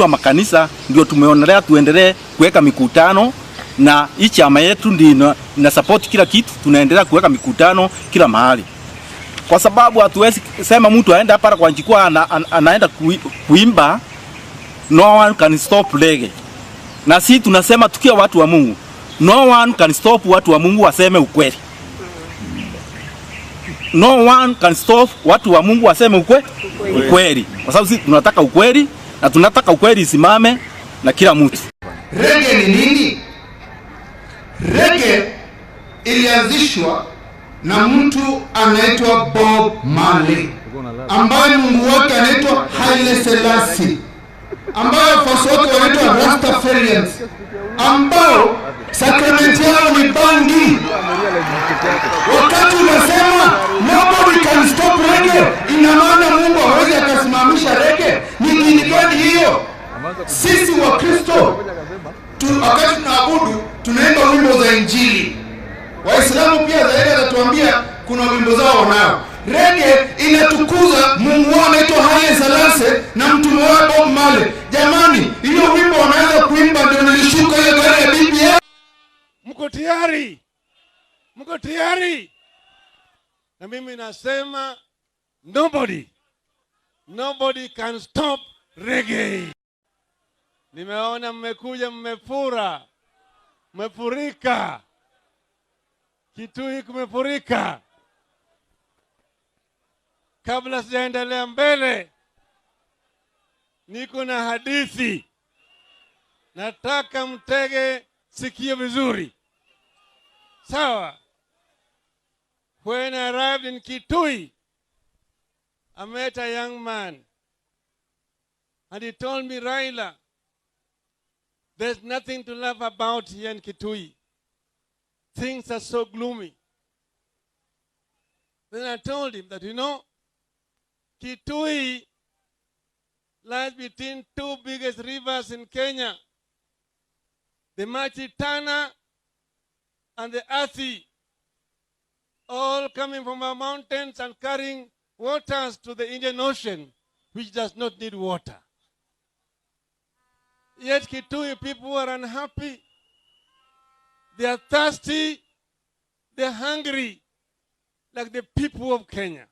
Wa makanisa ndio tumeonelea tuendelee kuweka mikutano, na hii chama yetu ndio ina support kila kitu. Tunaendelea kuweka mikutano kila mahali, kwa sababu hatuwezi sema mtu aende hapa kwa jukwaa anaenda kuimba "No one can stop reggae", na si tunasema tukiwa watu wa Mungu, no one can stop watu wa Mungu waseme ukweli. No one can stop watu wa Mungu waseme ukweli, kwa sababu sisi tunataka ukweli na tunataka ukweli isimame na kila mtu. Reggae ni nini? Reggae ilianzishwa na mtu anaitwa Bob Marley, ambaye Mungu wake anaitwa Haile Selassie, ambaye wafuasi wake wanaitwa Rastafarians, ambao sakramenti yao ni bangi. Wakati unasema "Nobody can stop reggae", ina maana Mungu hawezi akasimamisha reggae? Ni dini gani hiyo? Sisi Wakristo wakati tunaabudu tunaimba wimbo za Injili. Waislamu pia zaidi atatuambia kuna wimbo zao wanao. Reggae inatukuza Mungu wao anaitwa Haile Selassie na mtume wao Bob Marley. Jamani, hiyo wimbo wanaweza kuimba "Ndio nilishuka hiyo gari ya BBI". Mko tayari? Mko tayari? Na mimi nasema nobody, nobody can stop reggae. Nimeona mmekuja, mmefura, mmefurika. Kitui kumefurika. Kabla sijaendelea mbele, niko na hadithi, nataka mtege sikio vizuri. Sawa. When I arrived in Kitui, I met a young man and he told me, "Raila, there's nothing to laugh about here in Kitui. Things are so gloomy." Then I told him that Kitui lies between two biggest rivers in Kenya, the mighty Tana and the Athi, all coming from our mountains and carrying waters to the Indian Ocean, which does not need water. Yet Kitui people are unhappy. They are thirsty. They're hungry, like the people of Kenya.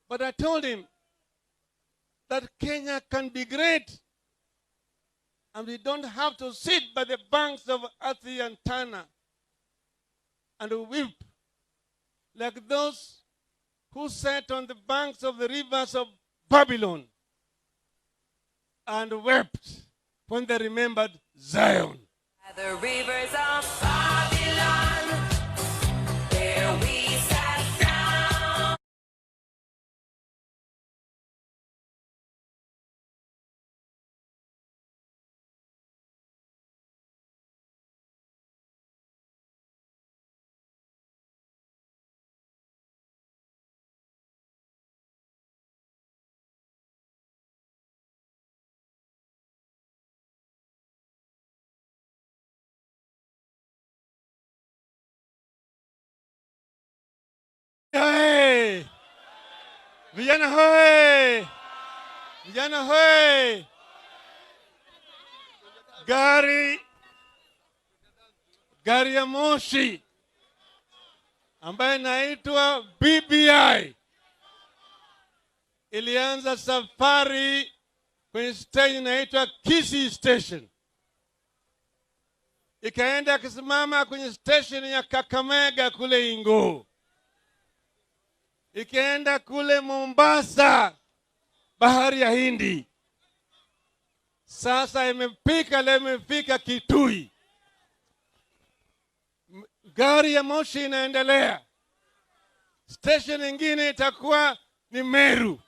But I told him that Kenya can be great, and we don't have to sit by the banks of Athi and Tana and weep like those who sat on the banks of the rivers of Babylon and wept when they remembered Zion. The rivers of Babylon, there we sat down. Hey! Vijana hoye! Vijana hoye! Gari ya moshi ambayo inaitwa BBI ilianza safari kwenye stage inaitwa Kisii Station, ikaenda kusimama kwenye station ya Kakamega kule Ingoo, ikaenda kule Mombasa, bahari ya Hindi. Sasa imefika leo, imefika Kitui. Gari ya moshi inaendelea. Station nyingine itakuwa ni Meru.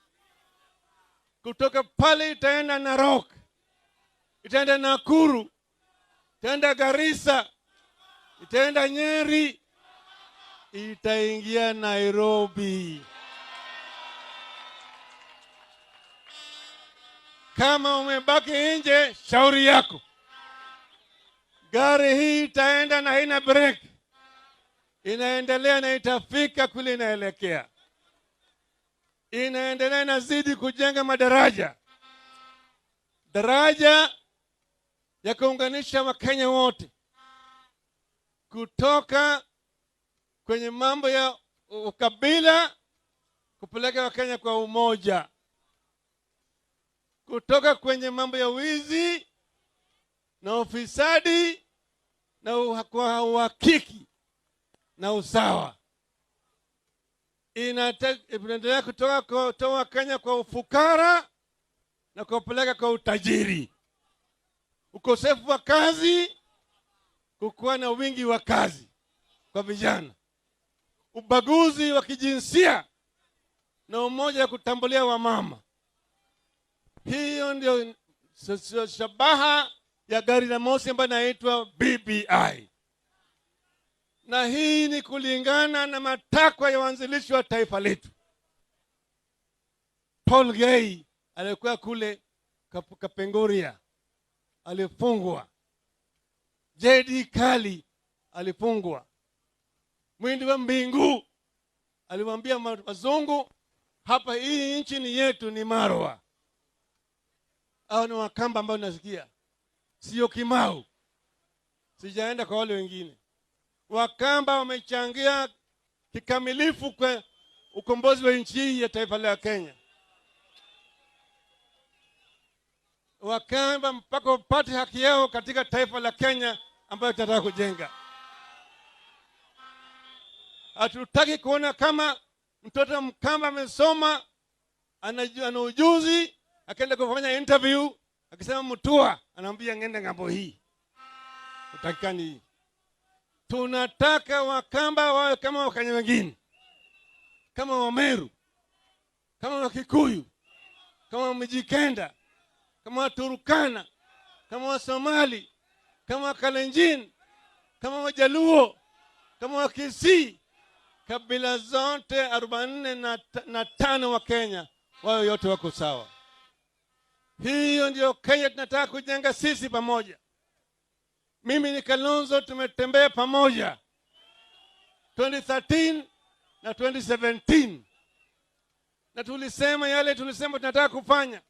Kutoka pale itaenda Narok, itaenda Nakuru, itaenda Garissa, itaenda Nyeri, itaingia Nairobi. Kama umebaki nje, shauri yako. Gari hii itaenda na haina break, inaendelea na itafika kule inaelekea. Inaendelea, inazidi kujenga madaraja. Daraja ya kuunganisha Wakenya wote kutoka kwenye mambo ya ukabila kupeleka Wakenya kwa umoja, kutoka kwenye mambo ya wizi na ufisadi na kwa uhakiki na usawa. Inaendelea kutoka kutoa Kenya kwa ufukara na kupeleka kwa utajiri. Ukosefu wa kazi, kukuwa na wingi wa kazi kwa vijana. Ubaguzi wa kijinsia na umoja wa kutambulia wa mama. Hiyo ndio shabaha ya gari la moshi ambayo inaitwa BBI. Na hii ni kulingana na matakwa ya waanzilishi wa taifa letu. Paul Gay alikuwa kule Kapenguria, alifungwa. J.D. Kali alifungwa. Mwindi wa Mbingu aliwaambia wazungu, hapa hii nchi ni yetu, ni Marwa. Hao ni Wakamba ambao nasikia, sio Kimau. Sijaenda kwa wale wengine. Wakamba wamechangia kikamilifu kwa ukombozi wa nchi hii ya taifa la Kenya. Wakamba mpaka wapate haki yao katika taifa la Kenya ambayo tunataka kujenga. Hatutaki kuona kama mtoto Mkamba amesoma, ana ujuzi, akaenda kufanya interview, akisema Mutua, anaambia ngende ngambo hii. Utakikani hii. Tunataka Wakamba wawe kama Wakenya wengine, kama Wameru, kama Wakikuyu, kama Mijikenda, kama Waturkana, kama Wasomali, kama Wakalenjin, kama Wajaluo, kama Wakisii. Kabila zote 45 wa Kenya wao yote wako sawa. Hiyo ndio Kenya tunataka kujenga sisi pamoja. Mimi ni Kalonzo tumetembea pamoja 2013 na 2017. Na tulisema yale tulisema tunataka kufanya.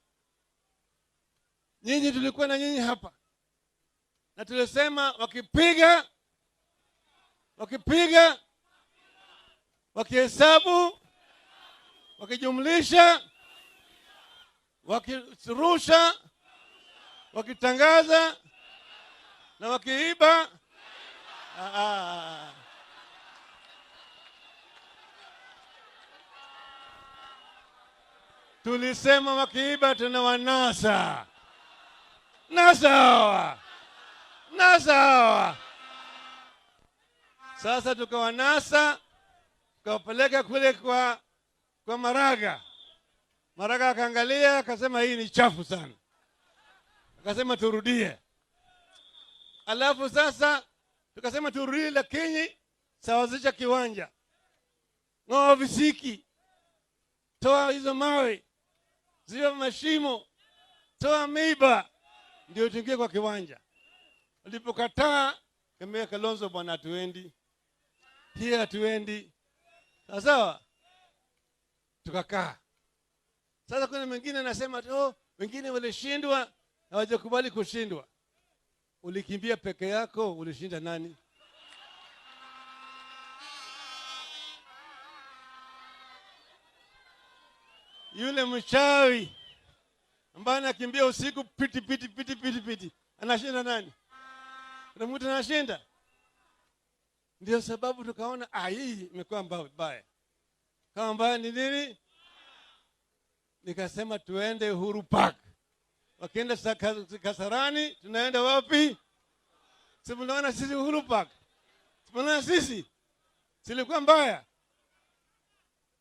Nyinyi tulikuwa na nyinyi hapa. Na tulisema wakipiga, wakihesabu, wakijumlisha, wakirusha, wakitangaza na wakiiba. Tulisema wakiiba tunawanasa. Nasa hawa. Nasa hawa. Sasa tukawanasa, tukawapeleka kule kwa Maraga. Maraga akaangalia akasema hii ni chafu sana. Akasema turudie. Alafu sasa tukasema turudie, lakini sawazisha kiwanja. Ng'oa visiki. Toa hizo mawe. Ziba mashimo. Toa miiba. Ndio tuingie kwa kiwanja. Walipokataa, kambia Kalonzo, bwana hatuendi. Hii hatuendi. Sawa? Tukakaa. Sasa kuna mwingine anasema, oh, wengine walishindwa hawajakubali kushindwa. Ulikimbia peke yako, ulishinda nani? Yule mchawi ambaye anakimbia usiku piti piti piti piti piti, anashinda nani? Kuna mtu anashinda? Ndio sababu tukaona hii imekuwa mbaya. Kama mbaya ni nini? Nikasema tuende Uhuru Park. Wakienda Kasarani, tunaenda wapi? Si mnaona sisi Uhuru Park? Si mnaona sisi? Silikuwa mbaya.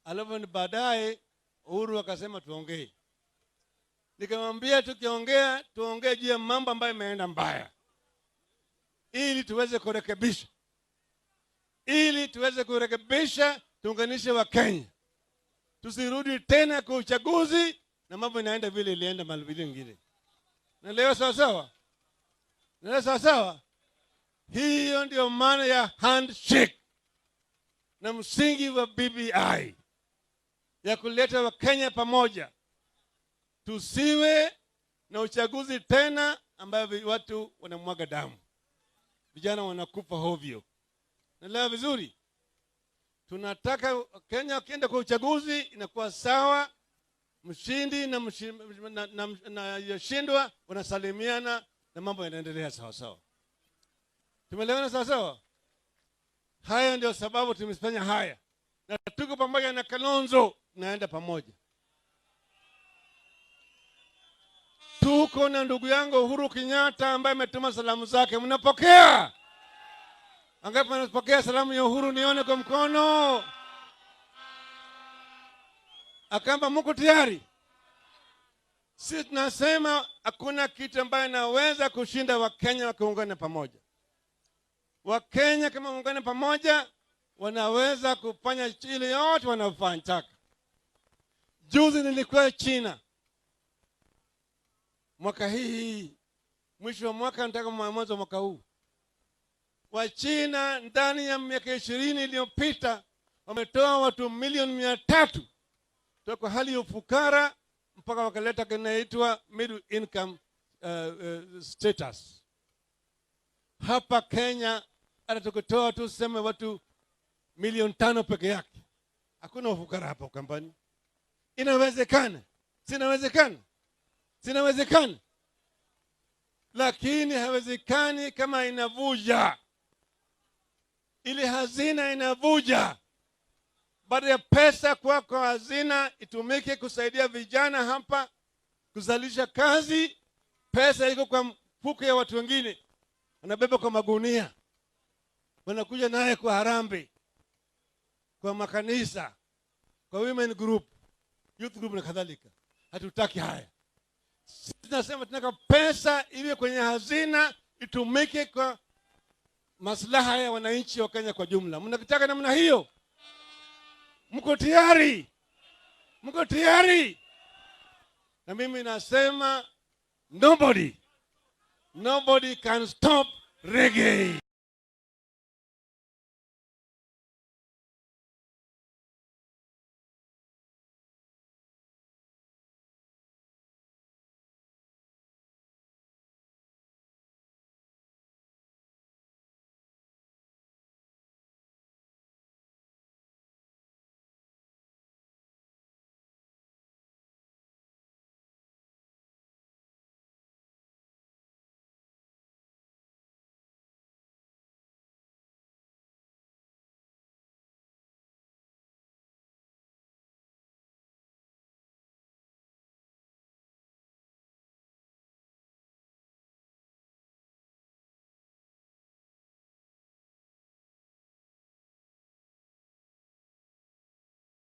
Alafu baadaye Uhuru akasema tuongee. Nikamwambia tukiongea, tuongee juu ya mambo ambayo imeenda mbaya, ili tuweze kurekebisha. Ili tuweze kurekebisha, tuunganishe wa Kenya. Tusirudi tena kwa uchaguzi na mambo inaenda vile ilienda mahali vingine. Na leo sawa sawa? Na leo sawa sawa? Hiyo ndio maana ya handshake na msingi wa BBI ya kuleta Wakenya pamoja. Tusiwe na uchaguzi tena ambayo watu wanamwaga damu, vijana wanakufa hovyo. Naelewa vizuri? Tunataka Kenya wakienda kwa uchaguzi inakuwa sawa, mshindi na yashindwa wanasalimiana na mambo yanaendelea sawa sawa. Tumeelewana sawa sawa? Haya ndio sababu tumefanya haya, na tuko pamoja na Kalonzo, tunaenda pamoja. Tuko na ndugu yangu Uhuru Kenyatta ambaye ametuma salamu zake. Mnapokea? Angapi mnapokea salamu ya Uhuru? Nione kwa mkono. Akamba mko tayari? Sisi tunasema hakuna kitu ambaye inaweza kushinda Wakenya wakiungana pamoja. Wakenya kama waungane pamoja wanaweza kufanya ile yote wanafanya. Juzi nilikuwa China. Mwaka hii mwisho wa mwaka nataka mwanzo wa mwaka huu. Wa China ndani ya miaka 20 iliyopita wametoa watu 300,000,000 kutoka hali ya ufukara mpaka wakaleta kinaitwa middle income status. Hapa Kenya hata tukitoa tu sema watu 5,000,000 peke yake, hakuna ufukara hapa Ukambani. Inawezekana, sinawezekana, sinawezekana, lakini haiwezekani kama inavuja. Ile hazina inavuja. Baada ya pesa kwa hazina itumike kusaidia vijana hapa kuzalisha kazi, pesa iko kwa mfuko ya watu wengine, wanabeba kwa magunia, wanakuja naye kwa harambee, kwa makanisa, kwa women group, youth group na kadhalika. Hatutaki haya. Sisi tunasema tunataka pesa iwe kwenye hazina itumike kwa maslaha ya wananchi wa Kenya kwa jumla. Mnataka namna hiyo? Mko tayari? Mko tayari? Na mimi nasema nobody can stop reggae.